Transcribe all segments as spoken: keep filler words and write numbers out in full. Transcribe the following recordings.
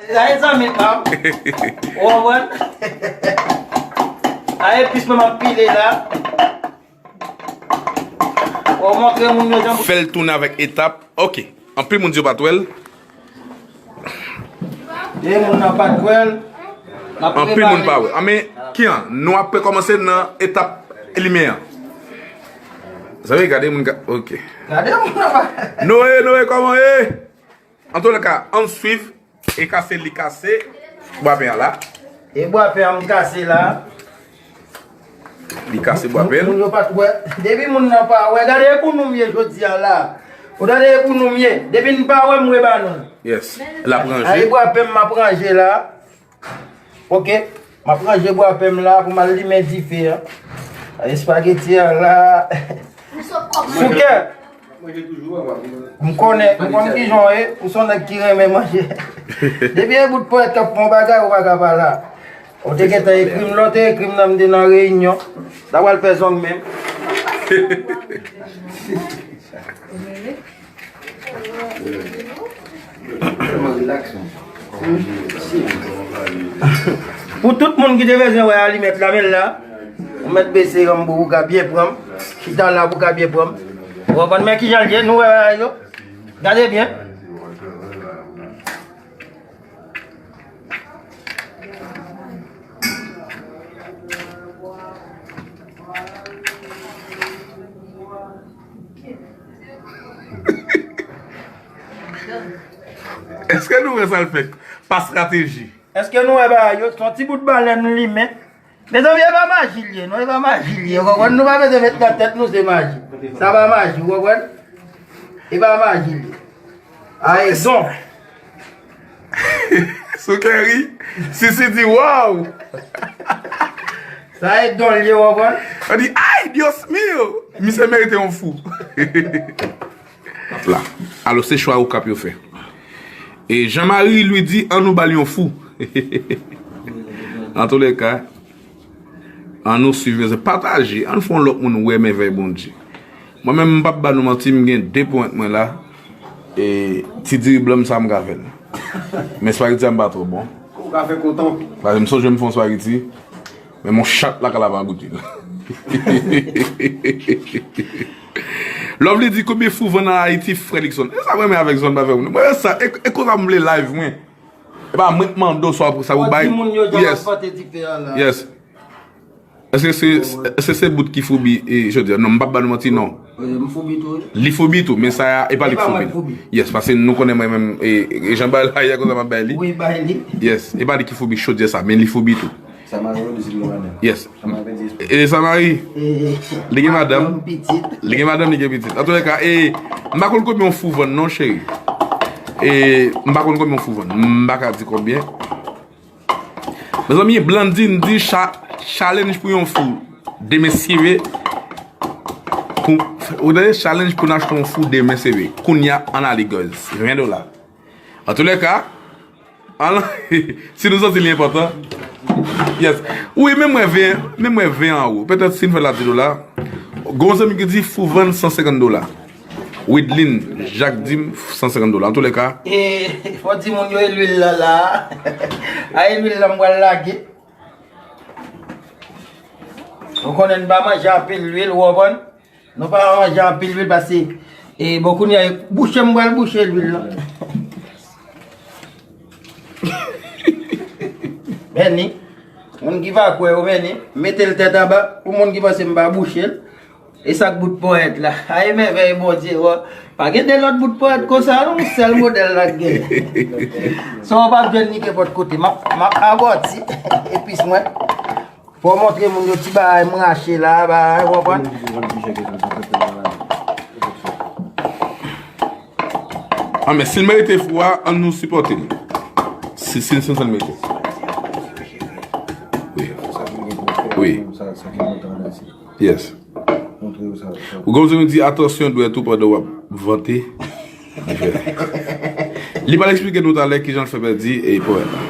Sa e zanmi pa m. Ou konprann? A epis mwen m ap pile la. Ou montre moun yo jan pou fè l tounen avèk etap. Ok. Anpil moun di yo pa t wè l. E moun nan pa t wè l. Anpil moun pa wè. Anmen, ki an? Nou ap kòmanse nan etap limen an. Sa vle gade moun ka. Ok. Gade moun nan pa. Noe, Noe, kòman ye? Antoulèka, ann swiv. E kase li kase bwapen an la. E bwapen an m kase la. Li kase bwapen. Moun yo pa t wè. Depi moun nan pa wè, gade e pou nou m ye jodi a la. Ou tande e pou nou m ye. Depi n pa wè m wè ba nou. Yes. L ap ranje. Ay bwapen m m ap ranje la. Ok. M ap ranje bwapen m la pou m al limen dife a. Espageti a la. Soukè. M konnen, m konn kijan w ye, ou se yon nèg ki renmen manje. Depi e bout ponyèt k ap fè yon bagay, ou pa ka pa la. Ou te gentan ekri m lè w te ekri m nan, m te nan reyinyon. Ta pral fè zong menm. Pou tout moun ki te bezwen wè alimèt la, men l la. Ou mèt bese ranm pou ou ka byen pran m. Chita la pou ka byen pran m. Ou konprann men kijan l ye, nou wè bagay yo. Gade byen. Èske nou wè sa l fè? Pa estrateji. Èske nou wè bagay yo? Se yon ti bout balèn limen. Mezanmi, e pa maji l ye, non, e pa maji l ye. Ou konprann? Nou pa bezwen met nan tèt nou se maji. Sa pa maji, ou konprann? E pa maji l ye. A rezon. Sou kè ri, Sisi di, "Waw!" Sa e don l ye, ou konprann? Yo di, "Ay, Dios mío!" Misye merite yon fou. La. Alò, se chwa Okap yo fè. E Jean-Marie, li di, "An nou ba l yon fou." Antoulèka, an nou swiv, mezanmi, pataje, an fè yon lòt moun wè mèvèy Bondye. Mwen menm, m p ap ba nou manti, m gen de ponyèt mwen la. E ti diri blan m sa m ka fè l. Men espageti a m pa twò bon. Ou ka fè koton. Paske m sonje m fè yon espageti, men mon chat la ka la pa goute l. Lovely di, "Konbyen fou vann an Ayiti, frè Luckson?" E sa mwen menm avèk zòn pa fè moun. Mwen sa, e, e konsa m vle live mwen. E pa mwen k mande w sa pou sa pou bay. Yes. Yes. Èske se, èske se bout ki foubi, e, jodi a? Non, m p ap ba nou manti, non. Li foubi tou, men sa a, e pa li k foubi. Yes, paske nou konnen mwen menm, e, e jan bagay la ye a, konsa m ap bay li. Wi, bay li. Yes, e pa li ki foubi jodi a sa, men li foubi tou. Samari, ou di si li gen madanm. Yes. Samari pèdi espwa. E Samari, li gen madanm. Li gen madanm, li gen pitit. Antoulèka, e, m pa konn konbyen yon fou vann, non, cheri. E, m pa konn konbyen yon fou vann. M pa ka di konbyen. Mezanmi, Blandine di cha-, challenge pou yon fou demen sere. Pou, ou tande, challenge pou n achte yon fou demen sere. Kounye a, ann ale, guys. Ven dola. Antoulèka, ann, si nou santi li enpòtan. Yes. Wi, men mwen ven, men mwen ven anwo. Petèt si n fè l a dis dola. Gon zanmi ki di fou vann san senkant dola. Widlin Jacques di m san senkant dola. Antoulèka. E, fò di moun yo e lwil la la. A e lwil la m pral lage. Ou konnen n pa manje anpil lwil, ou konprann? Nou pa manje anpil lwil paske, e, bon, kounye a, bouche m pral bouche lwil la. Men ni, moun ki pa kwè yo, men ni, mete l tèt anba, pou moun ki panse m pa bouche l. E sa k bout ponyèt la. Ay, mèvèy Bondye, wè. Pa gen de lòt bout ponyèt konsa, non, yon sèl modèl la k gen. Sa w p ap jwenn li kenpòt kote. M ap, m ap abòti epis mwen. Fò w montre moun yo ti bagay m rache la, bagay, w konprann? Ah, men si l merite fou a, ann nou sipòte l. Si, si, si, si l merite. Wi. Wi. Yes. Ou gen moun di, "Atansyon dwèt ou pandan w ap vante." Li pral eksplike nou talè kijan l fè pèdi e ponyèt la.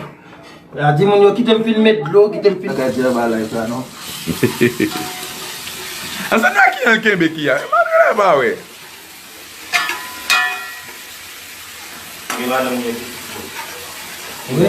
La di moun yo, "Kite m fin met dlo, kite m fin." Bagay di anba live la, non? Ansanm ak ki an kenbe ki a? Emmanuel pa wè. Gen madanm gen pitit. Wi.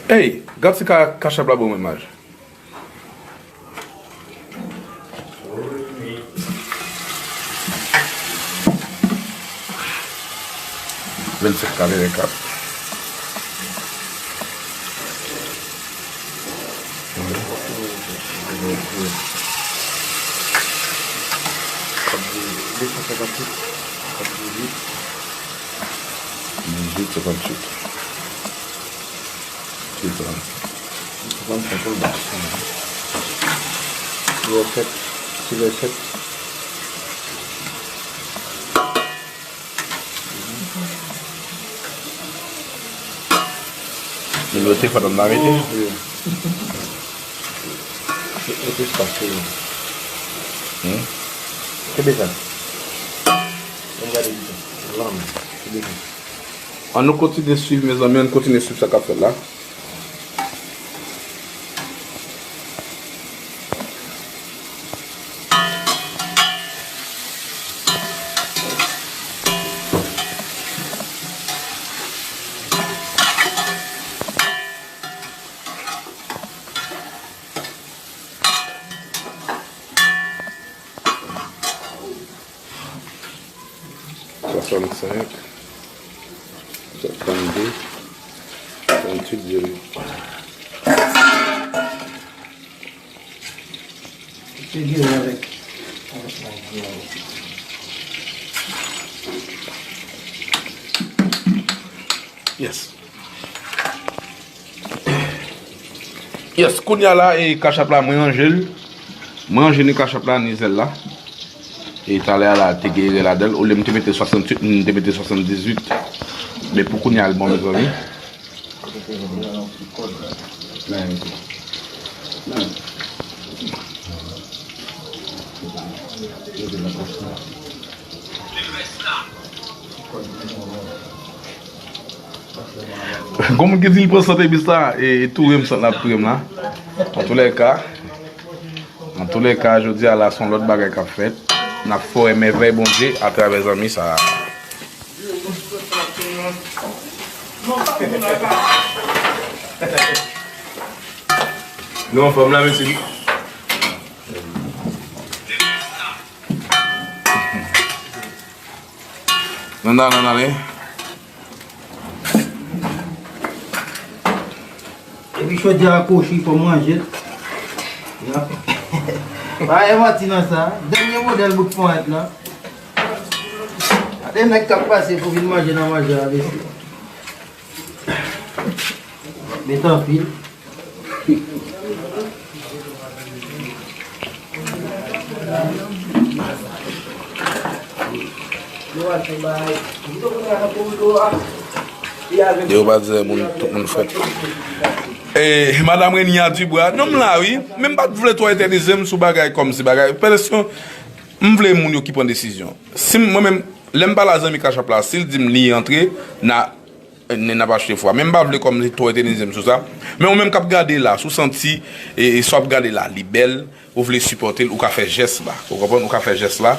Ey, gad si ka, kachap la ban mwen imaj. Vennsenk katrevenkat. Dizuit senkantuit. Sèt. Sèt. Nimewo telefòn nan m la mete? Wi. Mete espas sou li. Hmm? Kenbe sa. Ann gade pito. Lanm. Kenbe sa. Ann nou kontinye swiv, mezanmi, ann kontinye swiv sa k ap fèt la. Swasannsenk, swasanndez, swasanntuit, zewo uit. Figire avèk, avèk la. Yes. Yes, kounye a la, e, kachap la, mwen ranje l. Mwen ranje ni kachap la, ni zèl la. E talè a la, te gen erè ladan l. Olye m te mete swasanntuit, m te mete swasanndizuit. Men pou kounye a, l bon, mezanmi. Gon moun ki di l pran sant epis la, e, e toure m sant l ap toure m la. Antoulèka, antoulèka, jodi a la, se yon lòt bagay k ap fèt. N ap fè w wè mèvèy Bondye atravè zanmi sa a. Nou anfòm la, mesye? Nan, nan, nan, ale. Epi chodyè a kwochi, fò m ranje l. Pa gen manti nan sa. Dènye modèl bout ponyèt la. Gade nèg k ap pase pou vin manje nan manje a, mesye. Met anpil. Yo pa di moun, tout moun frèt. E, madanm Renia Dubois, non, m la, wi. Men m pa t vle twò etènize m sou bagay kòmsi bagay. Pèsyon, m vle moun yo ki pran desizyon. Si m, mwen menm, lè m pale a zanmi kachap la, si l di m li antre, n a, n, n ap achte fwa. Men m pa vle kòmsi twò etènize m sou sa. Men ou menm k ap gade la, si w santi, e, e sa w ap gade la, li bèl, ou vle sipòte l, ou ka fè jès la. Ou konprann? Ou ka fè jès la.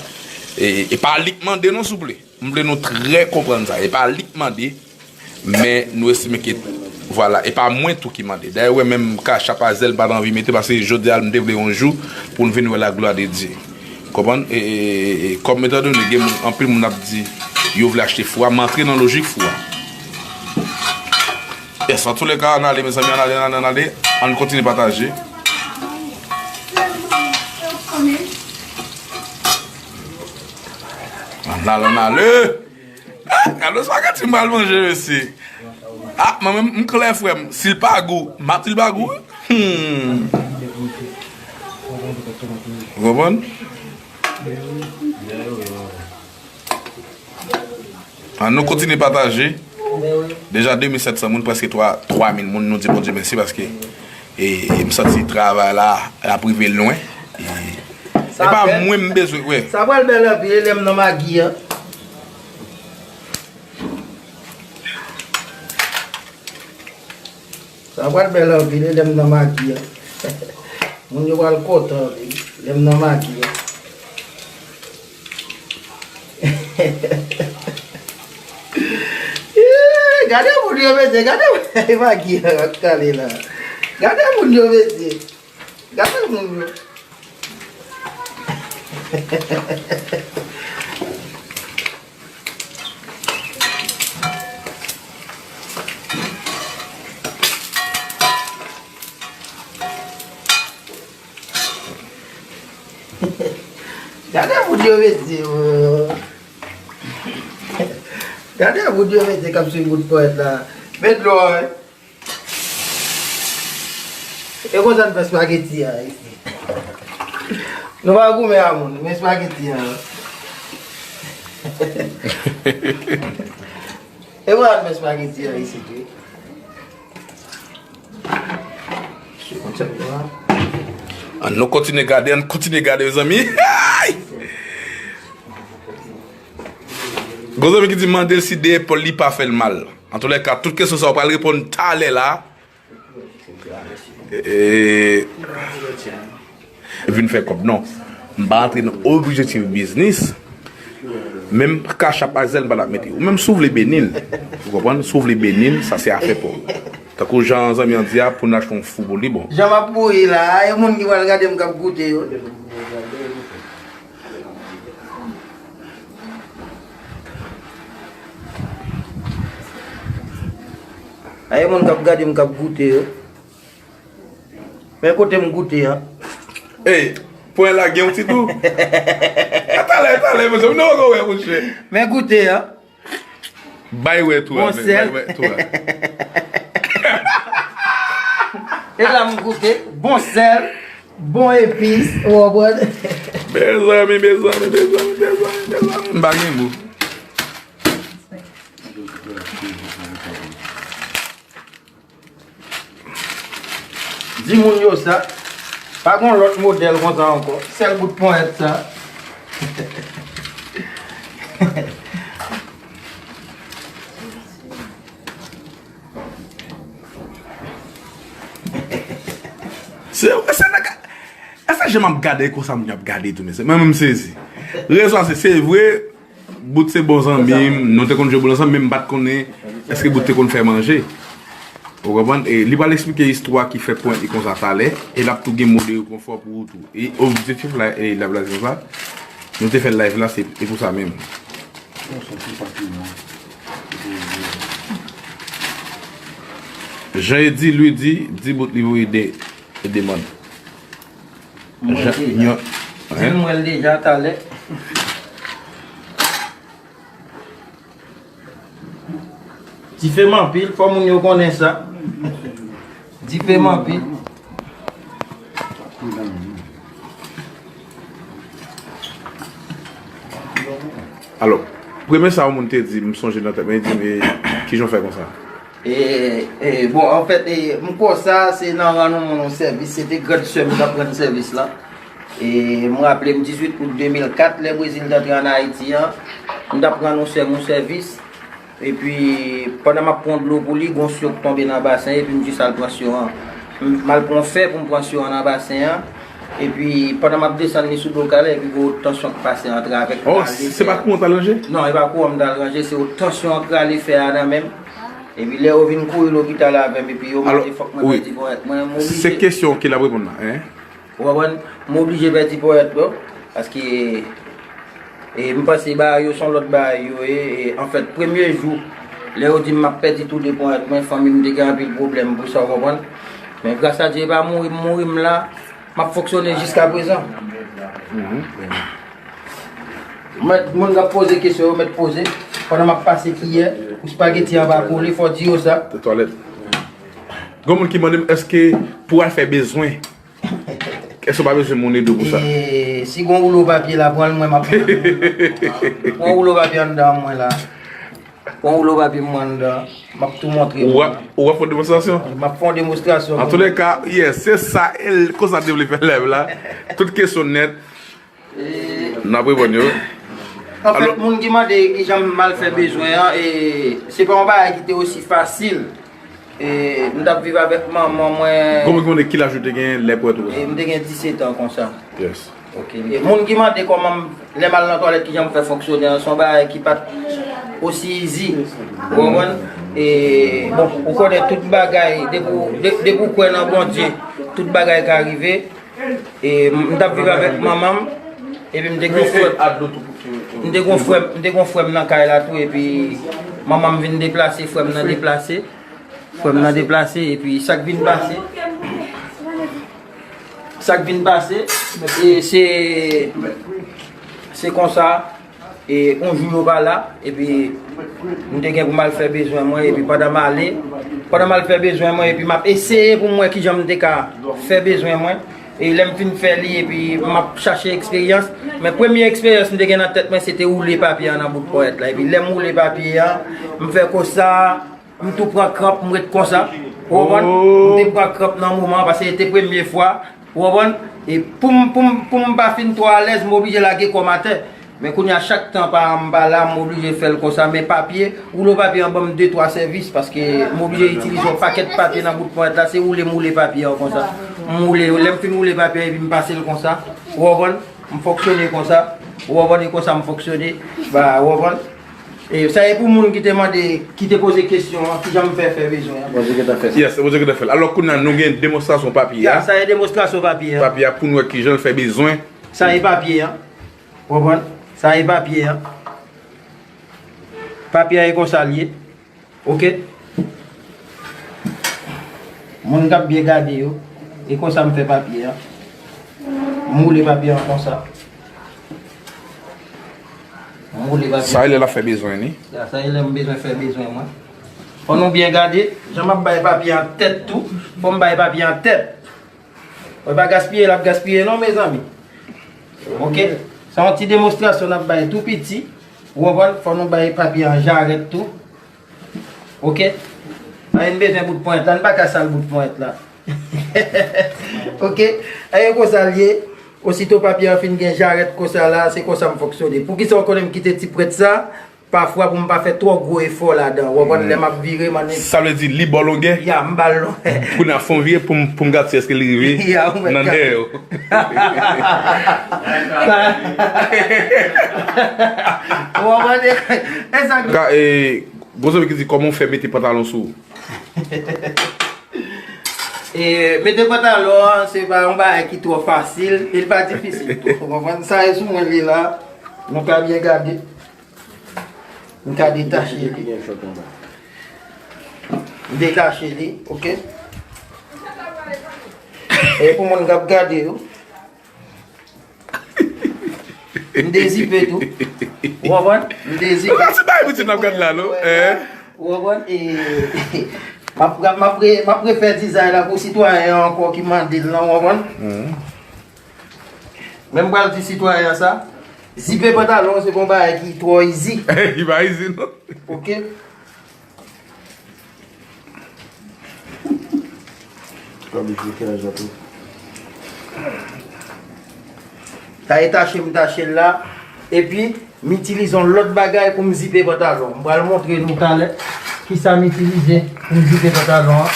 E, e pa li k mande non, souple. M vle nou trè konprann sa. E pa li k mande, men nou estime ke, vwala, e pa mwen tou ki mande. Dayè, ou wè menm kachap a zèl m pa t anvi mete, paske jodi a, m te vle yon jou pou n vin wè la gloire de Dieu. Konprann? E, e, e, e, kòm etandone gen moun, anpil moun ap di, yo vle achte fwa, m antre nan lojik fwa. Yes, antoulèka, ann ale, mezanmi, ann ale, ann ale, ann ale. Ann kontinye pataje. Ann ale, ann ale. Ah, gade spaghetti m pral manje, mesye. Ah, mwen menm, m klè, frè m. Si l pa gou, m ap di l pa gou, wi. Hmm. Ou konprann? Ann nou kontinye pataje. Deja de mil sèt san moun, prèske twa, twa mil moun, nou di Bondye mèsi paske, e, e m santi travay la, l ap rive lwen. E, e pa mwen m bezwen, wè. Sa pral bèl anpil, e lè m nan magi a. Sa pral bèl anpil, e lè m nan maki a. Moun yo pral kontan anpil, lè m nan maki a. Gade moun yo, mesye, gade maki a k kale la. Gade moun yo, mesye. Gade moun yo. Gade moun yo, mesye, o. Gade moun yo, mesye, k ap swiv bout ponyèt la. Met dlo a, wi. E konsa n fè spageti a isi. Nou pa goumen a moun, men spageti a. E konsa n fè spageti a isi, wi. An nou kontinye gade, an kontinye gade, mezanmi. Ay! Gon zanmi ki di mande l si de epòl li pa fè l mal. Antoulèka, tout kesyon sa w pral reponn talè la. E, e, vin fè kòb, non. M pa antre nan objektif biznis. Menm Cash App ak Zelle m pa t ap mete. Ou menm si w vle beni l. Ou konprann? Si w vle beni l, sa se afè pa w. Tankou jan zanmi an di a, pou n achte yon fou pou li, bon. Jan m ap bouyi la, e moun ki pral gade m k ap goute yo. A, e moun k ap gade m k ap goute yo. Men kote m goute a. Ey, pwen la gen yon ti tou. A talè, talè, mezanmi, nou poko wè, monchè. Men goute a. Bay wè tou a, bon sèl. Bay wè tou a. E la m goute, bon sèl, bon epis, ou konprann? Mezanmi, mezanmi, mezanmi, mezanmi, mezanmi, m pa gen mo. Di moun yo sa, pa gon lòt modèl konsa ankò. Sèl bout ponyèt sa. Se, se nèg, èske jan m ap gade konsa moun yo ap gade tou, mesye? Mwen menm m sezi. Rezon se, se vre, Bout se bon zanmi m, nou te konn jwe boul ansanm, men m pa t konnen èske Bout te konn fè manje. Ou konprann? E li pral eksplike istwa ki fè pwen li konsa talè, e l ap tou gen mo de rekonfò pou ou tou. E objektif la, e l ap la se konsa, nou te fè live la, se, e pou sa menm. Jan e di, Louis di, di Bout li voye de, e demann. Mwen deja. Di l mwen l deja talè. Dife m anpil, fò moun yo konnen sa. Dife m anpil. Alò, premye sa yon moun te di, m sonje nan tèt mwen, li di m, e, kijan w fè konsa? E, e, bon, anfèt, e, m kwè sa, se nan rann yon moun yon sèvis, se te grann sè m t ap rann sèvis la. E, m raple m dizuit out de mil kat, lè Brezil t antre ann Ayiti an, m t ap rann yon sè m yon sèvis. Epi, pandan m ap pran dlo pou li, gon syon k tonbe nan basen, epi m jis al pran syon an. M, m al pran fè pou m pran syon an nan basen an. Epi, pandan m ap desann li sou do kalè, epi gon wot tansyon k pase antre avèk. Oh, se pa kouran w t al ranje? Non, e pa kouran m t al ranje, se wot tansyon an k rale fè a nan men m. Epi lè yo vin kouri lopital avè m, epi yo mande fòk mwen pèdi ponyèt mwen, m oblije. Se kesyon ke l ap reponn la, en? Ou konprann? M oblije pèdi ponyèt mwen, paske, e, m panse bagay yo se yon lòt bagay yo ye, e, anfèt, premye jou, lè yo di m m ap pèdi tou de ponyèt mwen, fanmi m te gen anpil pwoblèm pou sa, ou konprann? Men gras a Dye, e pa mouri m mouri, m la, m ap fonksyone jiskaprezan. Mèt, moun k ap poze kesyon yo mèt poze. Pandan m ap pase kiyè pou spageti an pa kole, fò di yo sa. Twalèt. Gon moun ki mande m èske pou al fè bezwen, èske w pa bezwen moun ede w pou sa? E, si gon woulo papye la, pran l, mwen m ap pran l. Pran woulo papye anndan an mwen la. Pran woulo papye mwen anndan, m ap tou montre w. Ou ap, ou ap fè yon demonstrasyon? M ap fè yon demonstrasyon. Antoulèka, yes, se sa, e l, konsa te vle fè lèv la. Tout kesyon nèt. E, n ap reponn yo. Anfèt, moun ki mande kijan m al fè bezwen an, e, se pa yon bagay ki te osi fasil. E, m t ap viv avèk manman mwen. Kòman ki konnen ki laj ou te gen lè pwèt ou? E, m te gen disèt an konsa. Yes. Ok. E, moun ki mande kòman m, lè m al nan twalèt, kijan m fè fonksyone an, se yon bagay ki pa t osi easy. Ou konprann? E, bon, ou konnen tout bagay, depi w, de-, depi w kwè nan Bondye, tout bagay ka rive. E, m, m t ap viv avèk manman m, epi m te gen yon frè, m te gen yon frè, m te gen yon frè m nan kay la tou, epi manman m vin deplase, frè m nan deplase. Frè m nan deplase, epi sa k vin pase, sa k vin pase, e se, se konsa, e yon jou yo pa la, epi m te gen pou m al fè bezwen mwen, epi pandan m ale, pandan m al fè bezwen mwen, epi m ap eseye pou m wè kijan m te ka fè bezwen mwen. E lè m fin fè li, epi m ap chache eksperyans, men premye eksperyans m te gen nan tèt mwen, se te woule papye a nan bout ponyèt la. Epi lè m woule papye a, m fè konsa, m tou pran kranp, m ret konsa. Ou konprann? M te pran kranp nan moman an, paske se te premye fwa. Ou konprann? E pou m, pou m, pou m pa fin twò alèz, m oblije lage kò m atè. Men kounye a, chak tan pa m pa la, m oblije fè l konsa. Men papye, woulo papye an ban m de twa sèvis, paske m oblije itilize yon pakèt papye nan bout ponyèt la. Se woule m woule papye an konsa. M woule, lè m fin woule papye an, epi m pase l konsa. Ou konprann? M fonksyone konsa. Ou konprann? E konsa m fonksyone. Ba, ou konprann? E sa e pou moun ki te mande, ki te poze kesyon an, kijan m fè fè bezwen an. Bondye gentan fè sa. Yes, Bondye gentan fè l. Alò, kounye a, nou gen demonstrasyon papye a. Ya, sa e demonstrasyon papye a. Papye a pou n wè kijan l fè bezwen. Sa e papye a. Ou konprann? Sa e papye a. Papye a e konsa l ye. Ok? Moun k ap byen gade yo, e konsa m fè papye a. M woule papye a konsa. M woule papye a. Sa e lè l ap fè bezwen li. Ya, sa e lè m bezwen fè bezwen mwen. Fò nou byen gade, jan m ap bay papye a tèt tou, fò m bay papye a tèt. Mwen pa gaspiye, l ap gaspiye non, mezanmi. Ok? Se yon ti demonstrasyon n ap bay tou piti. Ou konprann? Fò nou bay papye an jarèt tou. Ok? Ay, n bezwen bout ponyèt la, n pa ka sal bout ponyèt la. Ok? Ay, e konsa l ye. Osito papye an fin gen jarèt konsa la, se konsa m fonksyone. Poukisa w konnen m kite ti pwent sa? Pafwa pou m pa fè twò gwo efò ladan. Ou konprann? Lè m ap vire, m annik. Sa vle di li ba w longè? Ya, m ba l longè. Pou n ap fè yon vire pou m, pou m gade si èske li rive nan dèyè yo. Ou konprann? E sa k... Ka, e, gon zanmi ki di, kòman w fè mete pantalon sou ou? E, mete pantalon an, se pa yon bagay ki twò fasil, e li pa difisil tou. Ou konprann? Sa e sou mwen li la. Nou ka byen gade. M ka detache li. M detache li, ok? E pou moun k ap gade yo, m dezipe tou. Ou konprann? M dezipe. Ou pa ti bagay pitit n ap gade la, non? Ou konprann? E, m ap, m ap re-, m ap refè dizay la pou sitwayen an ankò ki mande l lan, ou konprann? Men m pral di sitwayen an sa, zipe pantalon se pa yon bagay ki twò izi. Li pa izi, non. Ok. Ka e tache m tache l la. Epi, m itilize yon lòt bagay pou m zipe pantalon. M pral montre nou talè kisa m itilize pou m zipe pantalon an.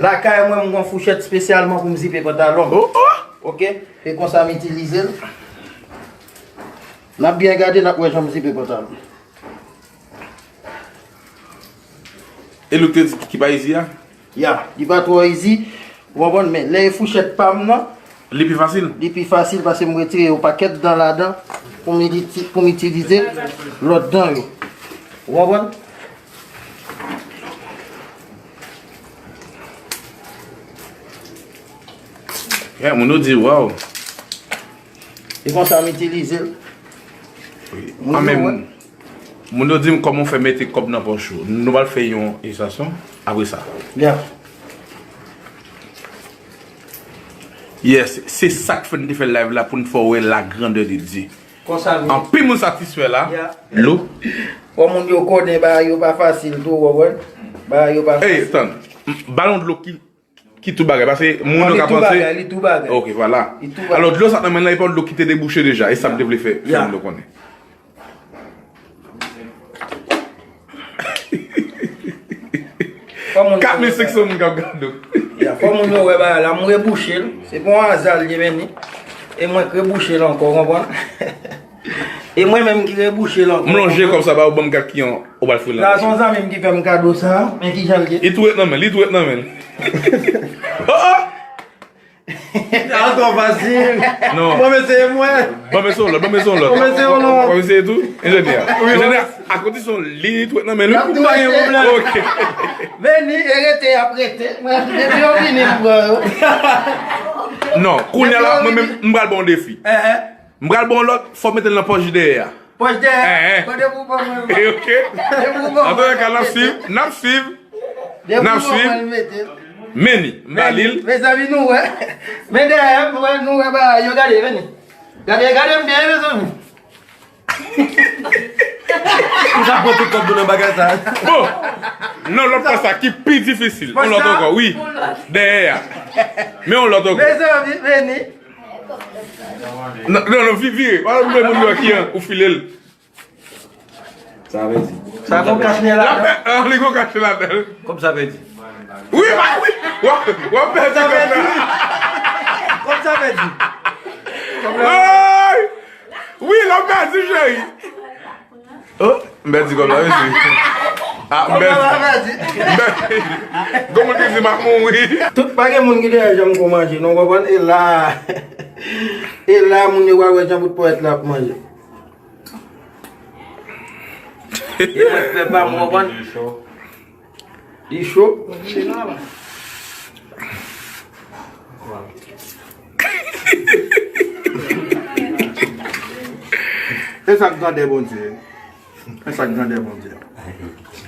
Lakay mwen, m gen yon fouchèt espesyalman pou m zipe pantalon m. Oh, oh! Ok? E konsa m itilize l. N ap byen gade, n ap wè jan m zipe pantalon. E look te di ki pa izi a? Ya, li pa twò izi. Ou konprann, men lè e fouchèt pa m nan, li pi fasil? Li pi fasil paske m retire yon pakèt dan ladan pou m iti-, pou m itilize lòt dan yo. Ou konprann? Yeah, moun yo di, waw. E konsa m itilize l. Wi. Moun yo, moun yo di m kòman w fè mete kòb nan pòch ou. Nou pral fè yon ilistasyon apre sa. Yeah. Yes, se sa k fè n te fè live la pou n fè w wè la grandeur de Dieu. Konsa vre. Anpil moun satisfè la. Yeah. Dlo. Bon, moun yo konnen bagay yo pa fasil tou, ou konprann? Bagay yo pa fasil. Ey, tann. M-, balon dlo ki, ki tout bagay. Paske moun yo ka panse. Li tou bagay, li tou bagay. Ok, vwala. Li tou bagay. Alò, dlo sa nan men l la, e pa yon dlo ki te debouche deja. E sa m te vle fè, fè moun yo konnen. Yeah. Kat mil senk san moun k ap gade w. Ya, fò moun yo wè bagay la, m rebouche l. Se pa yon aza l ye, men ni. E mwen k rebouche l ankò, w konprann? E mwen menm ki rebouche l ankò. M lonje kòb sa ba ou, ban m gad ki yon ou pral foure nan poch. Sa se yon zanmi m ki fè m kado sa, men ki jan l ye. Li tou ret nan men l, li tou ret nan men l. Oh, oh! Sa twò fasil. Non. Mwen, mesye, mwen. Ban m eseye yon lòt, ban m eseye yon lòt. Ban m eseye yon lòt. Ban m eseye tou. Enjenyè. Wi, enjenyè, a kondisyon li, li tou ret nan men l, wi. N ap tou pa gen pwoblèm. Ok. Men ni e rete, y ap rete. Mwen, depi yo vini, m pran yo. Non, kounye a la, mwen menm, m pral ba w yon defi. M pral ba w yon lòt, fò w mete l nan pòch dèyè a. Pòch dèyè. Eh, eh. Bon, depi w ban mwen, ok. Depi w ban mwen, antouka, n ap swiv, n ap swiv. Depi w ban mwen, mete l. Men ni, m ba li l. Mezanmi, nou wè. Men dèyè, nou wè, nou wè bagay yo, gade, vini. Gade, gade m byen, mezanmi. Ou sa pran tout kòb nou nan bagay sa. Bon, nan lòt pòch sa ki pi difisil. Yon lòt ankò, wi. Dèyè a. Men yon lòt ankò. Mezanmi, men ni. Non, non, non, vi-, vire. Pa vle moun yo ki an, ou file l. Sa vle di. Sa gon kach nèy ladan. Li gon kach ladan. Kòb sa pèdi. Wi, pa, wi. W ap, w ap pèdi kòb la. Kòb sa pèdi. Ay! Wi, l ap pèdi, cheri. Oh, m pèdi kòb la, mesye. Ah, m pèdi. M pèdi. Gon moun ki di m ap mouri. Tout, pa gen moun ki te janm ko manje, non, w konprann? E la, e la, moun yo pral wè jan bout ponyèt la ap manje. E mwen k fè pa m, w konprann? Li cho. E sa k grandè Bondye. E sa k grandè Bondye.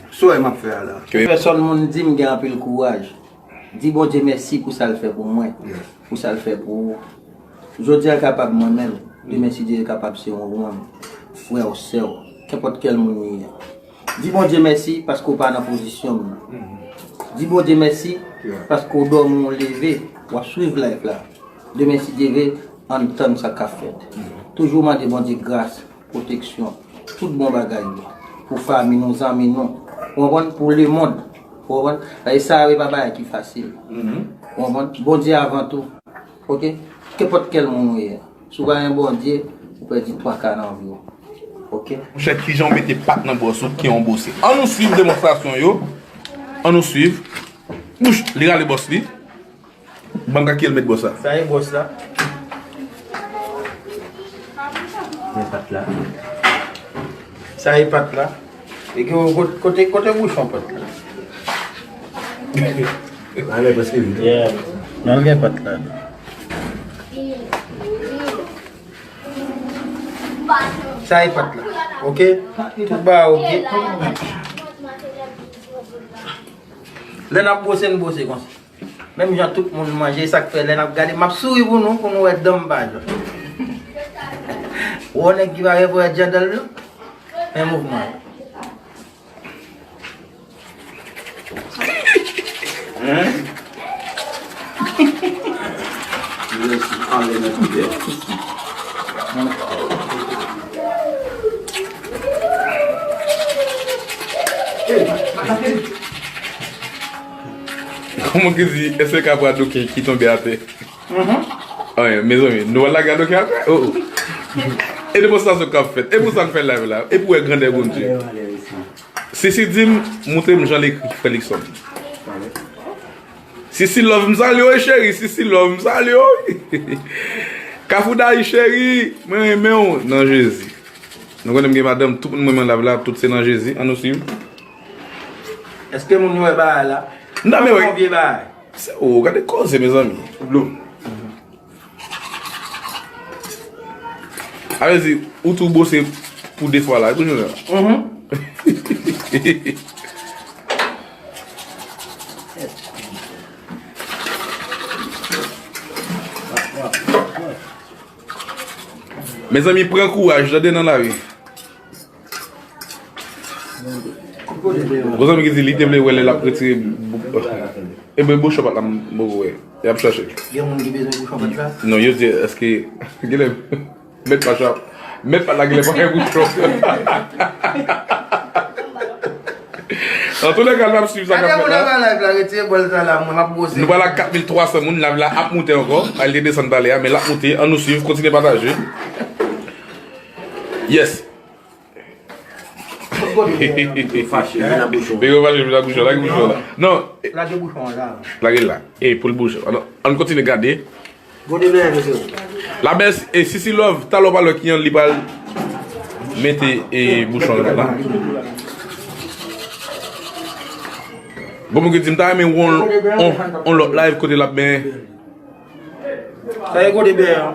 Sa w wè m ap fè a la. Pèsòn moun di m gen anpil kouraj. Di Bondye mèsi pou sa l fè pou mwen, pou sa l fè pou ou. Jodi a kapab mwen menm, demen si Dye kapab se yon grann frè w, sè w, kenpòt kèl moun li ye. Di Bondye mèsi paske w pa nan pozisyon m nan. Di Bondye mèsi paske w dòmi, w leve, w ap swiv live la. Demen si Dye vle, ann tann sa k ap fèt. Toujou mande Bondye gras, pwoteksyon, tout bon bagay yo. Pou fanmi nou, zanmi nou. Ou konprann? Pou lemonn. Ou konprann? Sa e, sa e pa bagay ki fasil. Ou konprann? Bondye avan tou. Ok? Kenpòt kèl moun ou ye. Si w pa gen Bondye, ou pèdi twa ka nan vi w. Ok? Monchè, kijan w mete pat nan bwòs ou, ki yon bwose? Ann nou swiv demonstrasyon yo. Ann nou swiv. Bouch, li rale bwòs li. Ban m gad ki l met bwòs la. Sa e bwòs la. Men pat la. Sa e pat la. E gen yon kot-, kote, kote bouchon pat la? Ale prèske vide. Yeah. Nan gen pat la. Sa e pat la. Ok? Tout bagay ok. Lè n ap bwose, n bwose konsa. Menm jan tout moun manje, sa k fè lè n ap gade, m ap souri pou nou, pou nou wè dan m pa jwenn. Wè nèg ki pa gen ponyèt jan dan l blan. Men mouvman yo. Hein? Yo resi ale nan koudè. Kòman ki di, èske kapra doken ki tonbe atè? Anyen, mezanmi, nou pral lage a doken atè? Oh, oh. E demonstrasyon k ap fèt. E pou sa n fè live la. E pou wè grandè Bondye. Sisi di m, montre m jan l ekri frè Luckson. Sisi Love, m salye w, cheri. Sisi Love, m salye w. Kafou Dayi, cheri, mwen renmen w nan Jezi. Nou konnen m gen madanm, tout moun mwen menm la, tout se nan Jezi. Ann nou swiv. Èske moun yo wè bagay la? Non, men wi. Yon vye bagay. Se, oh, gade koze, mezanmi. Dlo. A vle di, ou tou bwose pou de fwa la, e pou jounen an. Mezanmi, pran kouraj, tande, nan lavi. Gon zanmi ki di li te vle wè lè l ap retire bou-, ebyen, bouchon pat la m poko wè. Y ap chache. Gen moun ki bezwen bouchon pat la? Non, yo di, èske, genlè, mèt pat la, mèt pat la genlè pa gen bouchon. Antoulèka, n ap swiv sa k ap fèt la. Nou pral a kat mil twa san moun, live la ap moute ankò. Al te desann talè a, men l ap moute. Ann nou swiv, kontinye pataje. Yes. Fache, vin a bouchon. Pego fache, vin a bouchon. Lage bouchon la. Non. Lage bouchon la. Lage l la. E pou l bouche. Ann, ann kontinye gade. Gode byen, mesye. Labès e Sisi Love, talè w pral wè kijan li pral mete e bouchon la. Bon, mwen ki di m ta renmen wè on, on, on lòt live kote l ap benyen. Sa e gode byen an.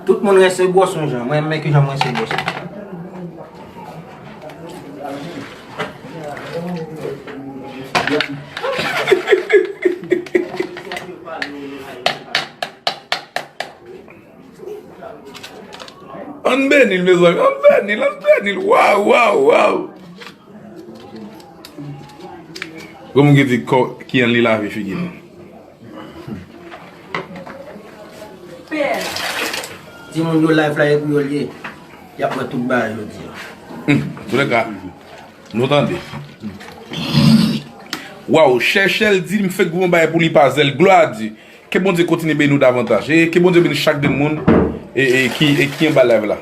Tout moun rense bwòs yon jan. Mwen renmen kijan m rense bwòs. Ann beni l, mezanmi. Ann beni l, ann beni l. Waw, waw, waw. Bon, moun ki di kò, kijan li lave figi l. Timoun yo, live la e pou yo l ye. Y ap wè tout bagay jodi a. Hmm, antoulèka, nou tande. Waw, Chèchèl di m fèk gwo bagay pou li pa zèl. Glwa a Dye. Ke Bondye kontinye beni w davantaj. E ke Bondye beni chak grenn moun e, e, ki, e, ki anba live la.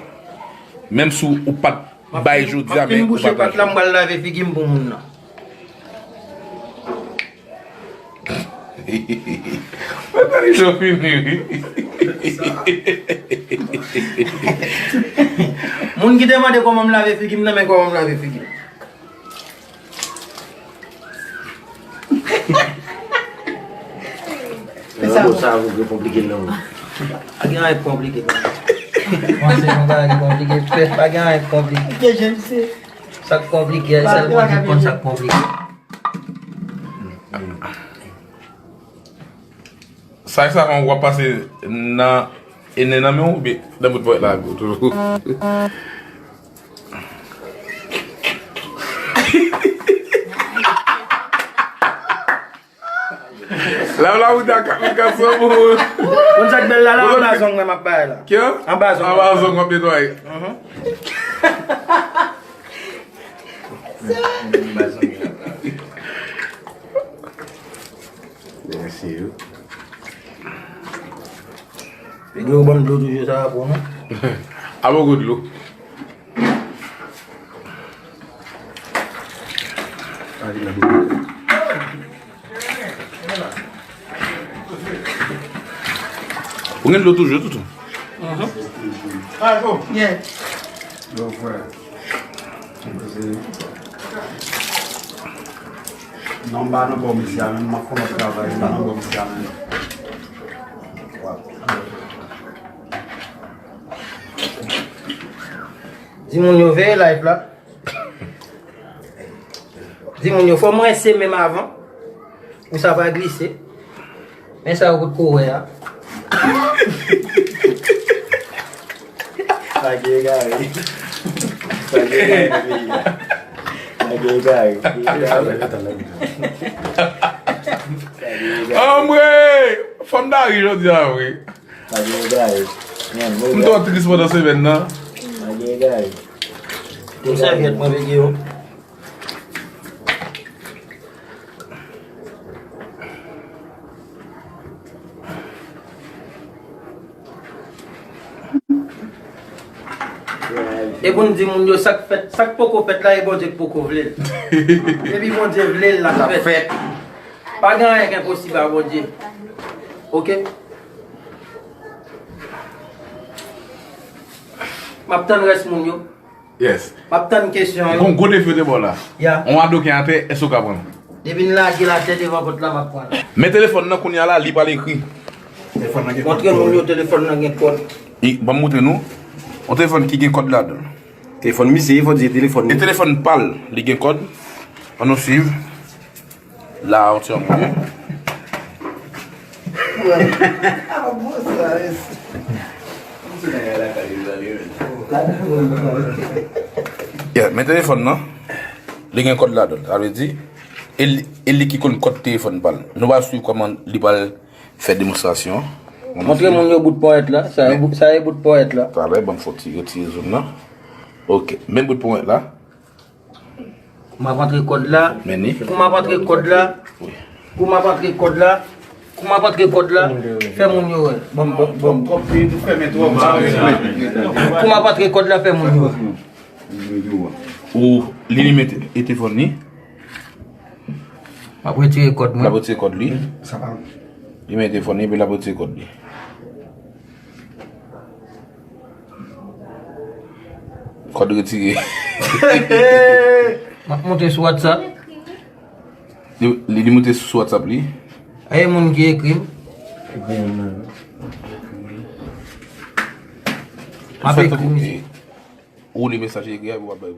Menm si w pa t bay jodi a, men ou pataje. M ap fin bouche pat la, m pral lave figi m pou moun nan. Mwen tande jan w fini, wi. Moun ki te mande kòman m lave figi m nan, men kòman m lave figi m. Sa bon, sa vre konplike non. Pa gen anyen ki konplike. Panse yon bagay ki konplike, fè pa gen anyen ki konplike. Sa k konplike a, sèl Bondye konn sa k konplike. Sa e sa w ap pase nan e nen nan men w oubyen nan bout ponyèt la toujou? La, la, ou te a kat mil kat san pou. Konn sa k bèl la, la, anba zong mwen m ap bay la. Kè? Anba zong. Anba zong w ap netwaye. Mhm. Mèsi wi. Nèg yo ban m dlo toujou, sa pa bon non. A bon, gwo dlo. Ou gen dlo toujou, Toutou? Mhm. Yeah. Non, m pa nan bò mesye a menm, m ap fè yon lòt travay, m pa nan bò mesye a menm. Di moun yo veye live la. Di moun yo, fò m rense men m avan. Ou sa va glise. Men sa ou potko wè a. Sa gen egare. Sa gen egare nan peyi a. Sa gen egare. Anmwey! Fò m ta ri jodi a vre. Pa gen egare. M twò tris pandan semèn nan. Pa gen egare. Yon sèvyèt mwen vle gen yon. E pou n di moun yo sa k fèt, sa k poko fèt la, e Bondye k poko vle l. Depi Bondye vle l, l ap fèt. Pa gen anyen k enposib a Bondye. Oke? M ap tann rès moun yo. Yes. M ap tann kesyon yo. Gon gwo defi yo te ba w la. Ya. On adoken atè, èske w ka pran l? Depi n lage l atè devan pòt la, m ap pran l. Men telefòn nan kounye a la, li pral ekri. Telefòn nan gen kòd. Montre moun yo telefòn nan gen kòd. Ban m montre nou. On telefòn ki gen kòd ladan l. Telefòn misye, fò di se telefòn li. E telefòn pa l, li gen kòd. Ann nou swiv. La, on ti anmwe. Yeah, men telefòn nan, li gen kòd ladan l. Sa vle di, e li, e li ki konn kòd telefòn pa l. Nou pral swiv kòman li pral fè demonstrasyon. Montre moun yo bout ponyèt la. Sa e bout- sa e bout ponyèt la. Talè, ban m fè ti retire zoom nan. Ok, men bout ponyèt la. M ap antre kòd la. Men ni. Kou m ap antre kòd la. Kou m ap antre kòd la. Kou m ap antre kòd la. Fè moun yo wè. Bon, bon, bon. Kou m ap antre kòd la, fè moun yo wè. Ou li limen telefòn li. M ap retire kòd L ap mwen. Retire kòd li. Li men telefòn li epi l ap retire kòd li. Kòd retire. M ap monte sou WhatsApp. Li li li monte sou WhatsApp li. Aye moun ki ekri m. M ap ekri misye. Ou li mesaj li ekri a epi w ap bay.